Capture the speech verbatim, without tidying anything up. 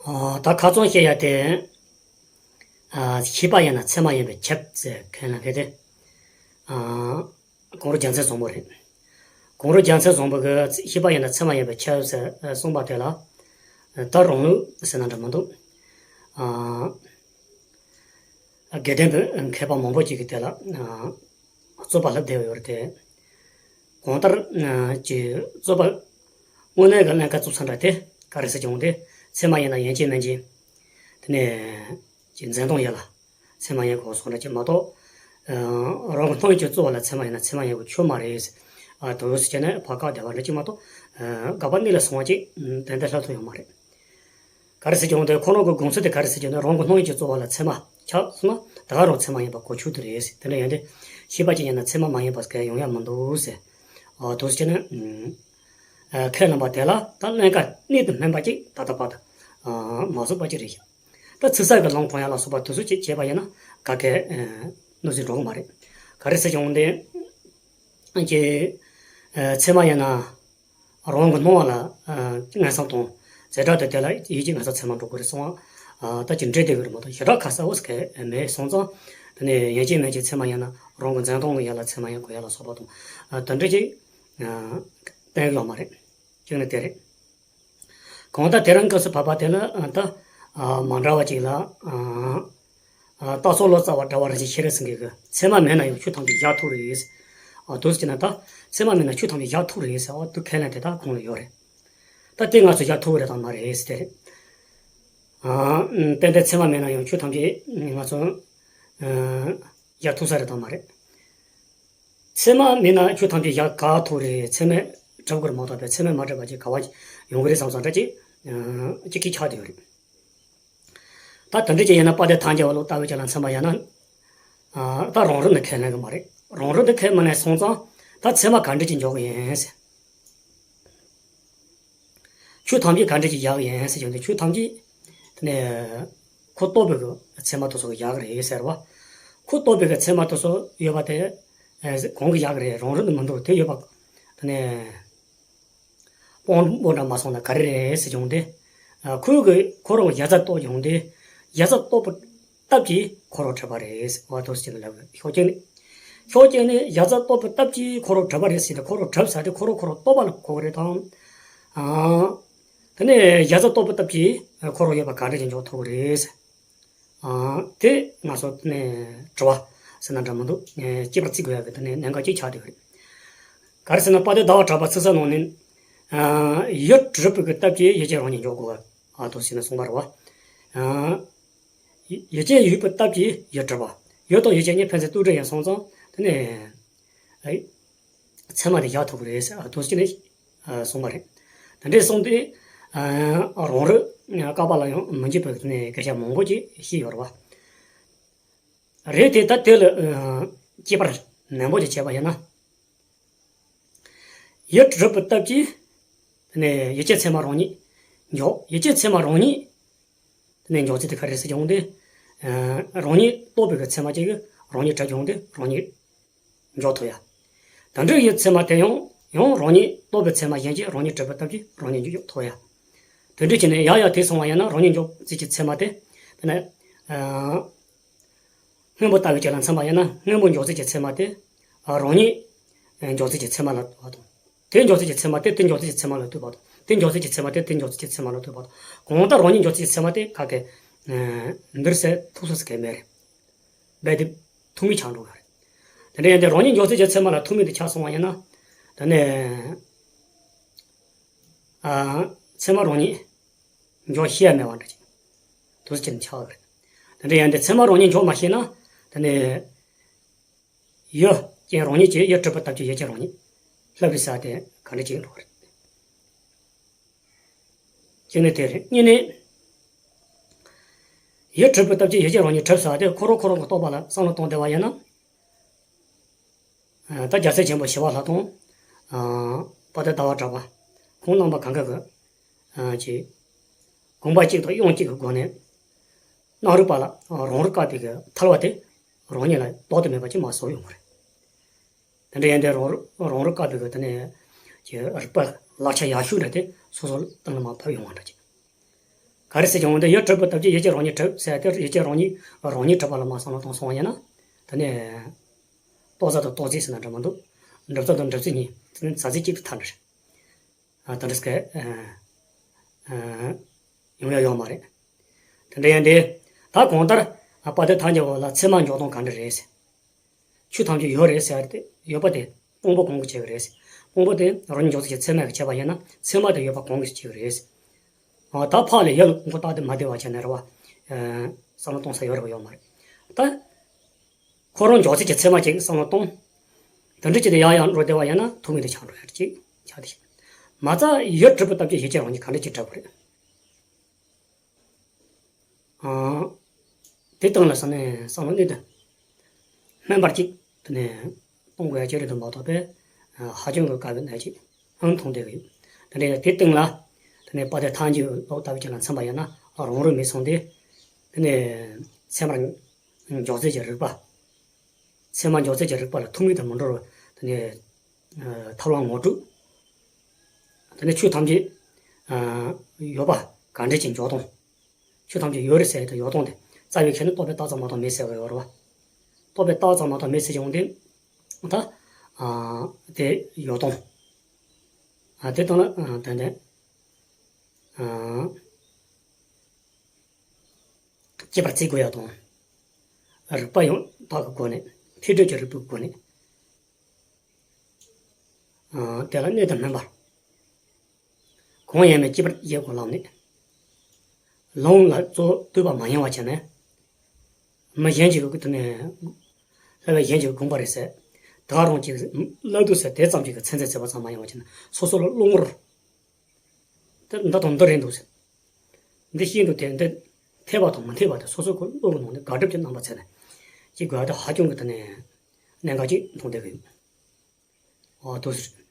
ཨ། ད་ཁ་རྩང་བཤད་ཡ་དེ། ཨ། ཤེས་པ་ཡིན་ན་ཚད་མ་ཡིན་པས་ཁྱབ་ཟེར་མཁན་ལ་གལ་ཏེ། ཨ། གུང་རུ་རྒྱལ་མཚན་བཟང་པོ་རེད། གུང་རུ་རྒྱལ་མཚན་བཟང་པོ་གིས་ཤེས་པ་ཡིན་ན་ཚད་མ་ཡིན་པས་ཁྱབ་ཟེར་གསུངས་པ་དེ་ལ། ད་རང་ལུགས་ཟེར་ན་འདྲ་མི་འདུག་ཨ། དགེ་ལྡན་པའི་མཁས་པ་མང་པོ་ཅིག་གིས་དེ་ལ་རྩོད་པ་ལྷབ་བསྡད་ཡོད་རེད་དེ། གང་ལྟར་ཀྱི་རྩོད་པ་དངོས་གནས་ཀྱི་ཀླན་ཀ་རྩོད་ས་འདྲ་དེ་ག་རེ་ཟེར་གྱི་འོང་དེ། ཚད་མ་ཡིན་ན་ཡན་ཆད་མན་ཆད། དེ་ནས་ཀྱི་འཛིན་སྟངས་ཡིན་ལ་ཚད་མ་ཡིན་དགོས་སོགས་འདྲ་ཅིག་མ་གཏོགས། རང་གི་སྣང་ཡུལ་གྱི་རྩོད་པ་ལ་ཚད་མ་ཡིན་ན་ཚད་མ་ཡིན་དགོས་ཆོས་མ་རེད། ཨ། དུ་ཟེར་བྱས་ནས་ཕར་བཀག་བསྡད་པ་འདྲ་ཅིག་མ་གཏོགས། དགག་པ་གཉིས་ལ་སོང་བ་ཅིག་དེ་འདྲ་ལྷབ་ཐུབ་ཡོད་མ་རེད། ག་རེ་ཟེར་གྱི་འོང་དེ། ཁོ་རང་གི་དགོངས་ཚུལ་དེ་ག་རེ་ཟེར་གྱི་འདུག་རང་གི་སྣང་ཡུལ་གྱི་རྩོད་པ་ལ་ཚད་མ་ཆགས་སོང་ན་ད་ག་རང་ཚད་མ་ཡིན་པ་གོ་ཆོད་དེ་རེད། དེ་འདྲ་ཡིན་དུས་ཤེས་པ་ཅིག་ཡིན་ན་ཚད་མ་མ་ཡིན་པ་གང་ཡང་ཡོང་ཡ་མི་འདུག་ཟེར། ཨ། དུ་ཟེར་ནས། ཨ། ཁས་བླངས་པ་དེ་ལ་ད་ཀླན་ཀ་གནད་དུ་སྨིན་པ་ཅིག་ད་ལྟ་བར་དུ་མ་བཟོད་པ་ཅིག་རེད་ཤག་ད་ཚིག་གསར་གྱི་ལམ་གོང་ཡ་ལ་སོགས་པ་དེ་ཚོ་ཅིག་བྱས་པ་ཡིན་ན་ག་གེ་གནོད་འཚེ་འགྲོ་གི་མ་རེད། ག་རེ་ཟེར་གྱི་འོང་དེ། ཀྱི། ཨ། ཚད་མ་ཡིན་ན། རང་གི་སྣང་བ་ལ། ཨ། མངོན་སུམ་དང་། ཟེར་སྒྲ་དེ་དེ་ལ་ཡིད་ཀྱི་མངོན་སུམ་ཚད་མར་འགྲོ་དགོས་རེད་གསུངས་པ། ཨ། ད་ཅི་འདྲ་དེ་གི་རེད་མ་གཏོགས་ཞེ་དྲག་ཁ་གསལ་བོ་ཟེར་མཁན་མེད་སོང་ཙང་། དེ་ནས་ཡན་ཆད་མན་ཆད་ཚད་མ་ཡིན་ན་རང་གི་འཛིན་སྟངས་ཀྱི་ཡ་ལ་ཚད་མ་ཡིན་དགོས་ཡ་ལ་སོགས་པ་དང་། ཨ། དེ་འདྲ་ཅིག་ཨ། གཏན་ཡོད་མ་རེད། གཅིག་ནི་དེ་རེད། གང་ལྟར་དེ་རིང་སྐབས་སུ་བབ་པ་དེ་ལ་ད། ཨ། མ་འདྲ་བ་ཅིག་ལ། ཨ། ཨ། རྟ་ཚོ་ལོ་ཙཱ་བ་ཟླ་བ་རིན་ཆེན་ཤེས་རབ་སེང་གེ་གིས་ཚད་མ་མེད་ན་ཡང་ཆོས་ཐམས་ཅད་བཞག་ཐུབ་རེད། ཨ། དུ་ཟེར་ན་ད། ཚད་མ་མེད་ན་ཆོས་ཐམས་ཅད་བཞག་ཐུབ་རེད་ཟེར་བ་དུ་ཁས་ལེན་དེ་དག་ཁོང་ལ་ཡོད་རེད། ད་དེ་ང་ཚོས་བཞག་ཐུབ་རེད་དང་མ་རེད་ཟེར་དེ་རེད། ཨ། ཏན་ཏན་ཚད་མ་མེད་ན་ཡང་ཆོས་ཐམས་ཅད་ང་ཚོ། ཨ། བཞག་ཐུབ་ས་རེད་དང་མ་རེད། ཚད་མ་མེད་ན་ཆོས་ཐམས་ཅད་བཞག་ག་ཐུབ་རེད། ཚད་མས་གྲུབ་དགོས་རེད་མ་གཏོགས་པའི་ཚད་མས་མ་གྲུབ་པ་ཅིག་ག་བ་ཡོང་གི་རེད་བསམ་བསམ་འདྲ་ཅིག་ཅིག་གིས་ཆགས་བསྡད་ཡོད་རེད། ད་དེ་འདྲ་ཅིག་ཡིན་ན་དཔལ་ལྡན་ཐལ་འགྱུར་བ་ལོ་ལྟ་བུ་ཅིག་ལ་མཚོན་པ་ཡིན་ན། ཨ། ད་རང་རིག་ནི་ཁས་ལེན་གི་མ་རེད། རང་རིག་འདི་ཁས་མི་ལེན་སོང་ཙང་ད་ཚད་མ་ག་འདྲ་ཅིག་འཇོག་གི་ཡིན་ཟེར། ཆོས་ཐམས་ཅད་ག་འདྲ་ཅིག་བཞག་ཡིན་ཟེར་གྱི་འདུག་ཆོས་ཐམས་ཅད་དེ་ནས་ཁོ་རྟོགས་པའི་གི་ཚད་མ་དེ་ཚོ་གི་བཞག་རེད་ཟེར་བ། ཁོ་རྟོགས་པའི་གི་ཚད་མ་དེ་ཚོ་ཡོད་པ་དེ་གང་གི་བཞག་རེད། རང་རིག་ནི་མི་འདུག་དེ་ཡོད་པ་དེ་ནས་དཔང་པོ་འདྲ་མ་སོང་ན་ག་རེ་རེད་ཟེར་གྱི་འདུག་ཁོས་གི་ཁོ་རང་གཞལ་བྱ་རྟོགས་ཀྱི་འདུག་གཞལ་བྱ་རྟོགས་པའི་སྟབས་ཀྱིས་ཁོ་རང་གྲུབ་པ་རེད་ཟེར་བ་དེ་ཚོ་ཅིག་ལབ་ཡོད། ཕྱོགས་གཅིག་ནས། ཕྱོགས་གཅིག་ནས་གཞལ་བྱ་རྟོགས་པའི་སྟབས་ཀྱིས་ཁོ་རང་གྲུབ་པ་རེད་ཟེར་ཏེ་ཁོ་རང་གྲུབ་ས་དེ་ཁོ་རང་ཁོ་རང་རྟོགས་པ་ལ་གོ་གི་རེད་དང་། ཨ། དེ་ནས་གཞལ་བྱ་རྟོགས་པའི་སྟབས་ཀྱིས་ཁོ་རང་ཡོད་པ་ག་འདྲ་ཅིག་འཇོག་ཐུབ་ཀྱི་རེད་ཟེར། ཨ། དེ་ང་ཚོ་དེ་ནས་དྲི་བ་ཟེར་ན་འདྲ་མི་འདུག་སྐྱེས་པར་བརྩི་དགོས་ཡ་གི་དེ་ནས་གནད་འགག་ཅིག་ཆགས་བསྡད་ཡོད་རེད། ག་རེ་ཟེར་ན་དཔལ་ལྡན་ཟླ་བ་གྲགས་པ་ཚིག་གསལ་ནང་ནས། ཨ། ཡུལ་གྲུབ་པའི་གི་སྟབས་ཀྱིས་ཡུལ་ཅན་རང་ཉིད་འཇོག་དགོས་པ། ཨ། དེ་ཟེར་ནས་གསུངས་པ་རེད་བ། ཨ། ཡུལ་ཅན་ཡོད་པའི་སྟབས་ཀྱིས་ཡུལ་གྲུབ་པ། ཡུལ་དང་ཡུལ་ཅན་གཉིས་ཕན་ཚུན་རྟོག་བྲལ་ཡིན་སོང་ཙང་དེ་ནས། ཨེ། ཚད་མ་དེ་བཞག་ཐུབ་ཀྱི་རེད་ཟེར། ཨ། དེ་ཟེར་ནས། ཨ། གསུངས་པ་རེད། དེ་འདྲས་གསུངས་ཏེ། ཨ། རང་རིག་བཀག་པ་ལ་ཡང་མི་འཇིགས་པའི་གི་ནས་སྐད་ཆ་མང་པོ་ཅིག་བཤད་ཡོད་རེད་བ། རེད་དེ་ད་དེ་ལ། ཨ། དཔྱད་པ་ནན་པོ་ཅིག་བྱས་པ་ཡིན་ན། ཡུལ་གྲུབ་པའི་སྟབས་ཀྱིས། དེ་ནས་ཡུལ་ཅན་ཚད་མ་རང་ཉིད་འཇོག་ཡུལ་ཅན་ཚད་མ་རང་ཉིད། དེ་ནས་འཇོག་ཚུལ་དེ་ག་རེ་ཟེར་གྱི་འོང་དེ། ཨ། རང་ཉིད་རྟོགས་པའི་གི་ཚད་མ་ཅིག་གིས་རང་ཉིད་གྲུབ་ཀྱི་འོང་དེ་རང་ཉིད་འཇོག་ཐུབ་ཡ། དེ་འདྲ་ཡི་ཚད་མ་དེ་ཡང་ཡང་རང་ཉིད་རྟོགས་པའི་ཚད་མ་གཞན་གྱིས་རང་ཉིད་གྲུབ་པའི་སྟབས་ཀྱིས་རང་ཉིད་འཇོག་ཐུབ་ཡ། དེ་འདྲ་བྱས་ནས་ཡང་ཡང་དེ་སོང་བ་ཡིན་ན་རང་ཉིད་འཇོག་ཚུལ་གྱི་ཚད་མ་དེ། དེ་ནས། ཨ། སྔོན་པོ་ལྟ་བུ་ཅིག་ལ་མཚོན་པ་ཡིན་ན་སྔོན་པོ་འཇོག་ཚུལ་གྱི་ཚད་མ་དེ། ཨ། རང་ཉིད་འཇོག་ཚུལ་གྱི་ཚད་མ་ལ་ལྟོས་པ་དང་། དེ་འཇོག་ཚུལ་གྱི་ཚད་མ་དེ་དེ་འཇོག་ཚུལ་གྱི་ཚད་མ་ལ་ལྟོས་པ་དང་། དེ་འཇོག་ཚུལ་གྱི་ཚད་མ་དེ་དེ་འཇོག་ཚུལ་གྱི་ཚད་མ་ལ་ལྟོས་པ་དང་། གང་ལྟར་རང་ཉིད་འཇོག་ཚུལ་གྱི་ཚད་མ་དེ་ག་གེ། ཨ། འདིར་གསལ་ཐུག་ས་ཟེར་མཁན་མེད་རེད། རྦད་དེ་ཐུག་མིན་ཆགས་འགྲོ་གི་རེད། དེ་འདྲ་ཡིན་དུས་རང་ཉིད་འཇོག་ཚུལ་གྱི་ཚད་མ་ལ་ཐུག་མིན་དེ་ཆགས་སོང་བ་ཡིན་ན། དེ་ནས། ཨ། ཚད་མ་རང་ཉིད་འཇོག་ཤེས་ཡ་མེད་པ་འདྲ་ཅིག་དུ་ཅིག་ཆགས་ཀྱི་རེད། དེ་འདྲ་ཡིན་དུས་ཚད་མ་རང་ཉིད་འཇོག་མ་ཤེས་ན། དེ་ནས་ཡུལ་ཅན་རང་ཉིད་ཀྱིས་ཡུལ་གྲུབ་པའི་སྟབས་ཀྱིས་ཡུལ་ཅན་རང་ཉིད་ལྷབ་པའི་ས་དེ་ག་འདྲ་ཅིག་འགྲོ་གི་རེད། གཅིག་ནི་དེ་རེད། གཉིས་ནི། ཡུལ་གྲུབ་པའི་སྟབས་ཀྱིས་ཡུལ་ཅན་རང་ཉིད་གྲུབ་ས་དེ་ཁོ་རང་ཁོ་རང་གི་རྟོག་པ་ལ་བསམ་བློ་གཏོང་བསྡད་པ་ཡིན་ན། ད་རྒྱལ་སྲས་ཆེན་པོ་ཞི་བ་ལྷ་དང་། ཨ། དཔལ་ལྡན་ཟླ་བ་གྲགས་པ། ཁོང་རྣམ་པ་གང་ག་གིས། ཨ། ཅིག་དགོངས་པ་གཅིག་དང་དབྱངས་གཅིག་གི་སྒོ་ནས། སྣང་རིག་པ་ལ་རང་རིག་བཀག་པའི་གི་ཐལ་བ་དེ་རང་ཉིད་ལ་ལྡོག་ཏུ་མེད་པ་ཅིག་མར་བཟོས་ཡོང་གི་རེད། དེ་འདྲ་ཡིན་དུས་རང་རིག་རང་རིག་བཀག་པའི་གི་དེ་ནས་ཀྱི་རིག་པ་ལག་ཆ་ཡག་ཤོས་འདྲ་དེ་སོ་སོ་སྟེང་ལ་མར་ཕབ་ཡོང་བ་འདྲ་ཅིག་ག་རེ་ཟེར་ཀྱང་འོན་ཏེ་ཡུལ་གྲུབ་པའི་སྟོབས་ཀྱིས་ཡུལ་ཅན་རང་ཉིད་གྲུབ་ཟེར་ཏེ། ཡུལ་ཅན་རང་ཉིད་རང་ཉིད་གྲུབ་པ་ལ་མ་བསམ་བློ་གཏོང་སོང་བ་ཡིན་ན། དེ་ནས་རྟོགས་ས་དང་རྟོགས་ཚད་ཟེར་ན་འདྲ་མི་འདུག་འགྲུབ་ས་དང་འགྲུབ་ཚད་གཉིས་དེ་ནི་ཟ་ཚིག་གཅིག་ཏུ་ཐལ་འདྲ་རེད། ཨ་དེ་འདྲ་ཟེར་གི་ཨ་ཨ་ཡོང་ཡ་ཡོད་མ་རེད། དེ་འདྲ་ཡིན་ཏེ། ད་གང་ལྟར་ཨ་དཔལ་ལྡན་ཐལ་འགྱུར་བ་ལ་ཚད་མ་འཇོག་སྟངས་ག་འདྲ་རེད་ཟེར། ཆོས་ཐམས་ཅད་ཡོད་རེད་ཟེར་ཏེ། ཡོད་པ་དེ་སྤོང་པོ་གང་གིས་བྱེད་ཀྱི་རེད་ཟེར། སྤོང་པོ་དེ་རང་ཉིད་འཇོག་ཚུལ་གྱི་ཚད་མ་གིས་བྱས་པ་ཡིན་ན། ཚད་མ་དེ་ཡོད་པ་གང་གིས་བྱེད་ཀྱི་རེད་ཟེར། ཨ་ད་ཕར་ལ་ཡུལ་ལ་མགོ་བཏགས་ཏེ་མ་བསྡད་པ་བྱས་ནས་རེད་བ། ཨ་བསམ་བློ་གཏོང་ས་ཡོད་རེད་བ། ཡོད་མ་རེད། ད་ཁོ་རང་འཇོག་ཚུལ་གྱི་ཚད་མ་ཅིག་བསམ་བློ་གཏོང་། དེ་འདྲ་བྱས་ཏེ་ཡང་ཡང་འགྲོ་བསྡད་པ་ཡིན་ན་ཐུག་མེད་དུ་ཆགས་འགྲོ་ཡ་ཅིག་ཆགས་བསྡད་ཤག་མ་རྩ་ཡུལ་གྲུབ་པའི་སྟོབས་ཀྱིས་ཡུལ་ཅན་རང་ཉིད་ག་འདྲ་ཅིག་གྲུབ་པ་རེད། ཨ། དེ་སྟེང་ལ་བསམ་ནས་བསམ་བློ་གནད་དུ་སྨིན་པར་གཅིག་དེ་ནས་གཏོང་དགོས་ཡ་ཅིག་རེད་འདུག་མ་གཏོགས་པས་ཧ་ཅང་གི་དཀའ་བའི་གནད་ཅིག་ཨང་མཐོང་བསྡད་ཀྱི་ཡོད། དེ་ནས་དེ་སྟེང་ལ་དེ་ནས་དཔལ་ལྡན་ཐལ་འགྱུར་ལོག་ལྟ་བུ་ཅིག་ལ་འཚམས་པ་ཡིན་ན་རང་རིག་མི་སོང་སྟེ། དེ་ནས་ཚད་མར་འཇོག་ཚུལ་གྱི་རིགས་པ། ཚད་མ་འཇོག་ཚུལ་གྱི་རིགས་པ་ལ་ཐུག་མེད་དུ་མི་འགྲོ་བར་དེ་ནས་ཐབས་ལམ་ངོ་སྤྲོད། དེ་ནས་ཆོས་ཐམས་ཅད་ཡོད་པ་ག་འདྲ་ཅིག་འཇོག་སྟངས། ཆོས་ཐམས་ཅད་ཡོད་རེད་ཟེར་ཡ་དེ་ཡོད་སྟངས་དེ། རྩ་བའི་ཆ་ནས་རྟོག་པས་བཏགས་ཙམ་མ་གཏོགས་མེད་ཟེར་བ་ཡོད་རེད་བ། རྟོག་པས་བཏགས་ཙམ་མ་གཏོགས་མེད་ཟེར་ཡོང་དུས། ད་དེ་ཡོད་སྟངས། དེ་དང་ལ་དེ་ནས་སྐྱེད་པར་བྱེད་དགོས་ཡ་དང་། རིགས་པ་ཡང་དག་གི་སྒོ་ནས། འཕེལ་འགྲིབ་ཀྱི་རིགས་པའི་སྒོ་ནས། དེ་ལ་གནད་དུ་སྨིན་པ། གང་ཡིན་མིན་སྐྱེད་པར་བྱེད་དགོས་ལབ་ནས། ལུང་ལ་གཙོ་བོ་ལྟོས་པ་མ་ཡིན་པ་བྱས་ནས། མི་གཞན་གྱི་གི་དེ་ནས་བསླབ་པ་གཞན་གྱི་དགོངས་པ་རེད་ཟེར། ད་རུང་ཅིག་བསླབ་འདུག་ཟེར་དེ་ཙམ་གྱི་གི་ཚད་འཛིན་བྱེད་པ་ཙམ་མ་ཡིན་པ་བྱས་ནས། སོ་སོ་ལ་བློ་ངོར། དེ་འདི་དང་འདི་རེད་འདུག་ཟེར། འདི་ཤེས་འདུག་དེ་འདི་འཐད་པ་དང་མི་འཐད་པ་དེ་སོ་སོ་གི་བློ་གི་ནང་ནས་དགག་སྒྲུབ་ཀྱི་རྣམ་པ་བྱས་ནས། ཅིག་དགོས་ཡ་དེ་ཧ་ཅང་གི་དེ་ནས་གནད་འགག་ཅིག་མཐོང་བསྡད་ཀྱི་ཡོད། ཨོ་དེ་རེད།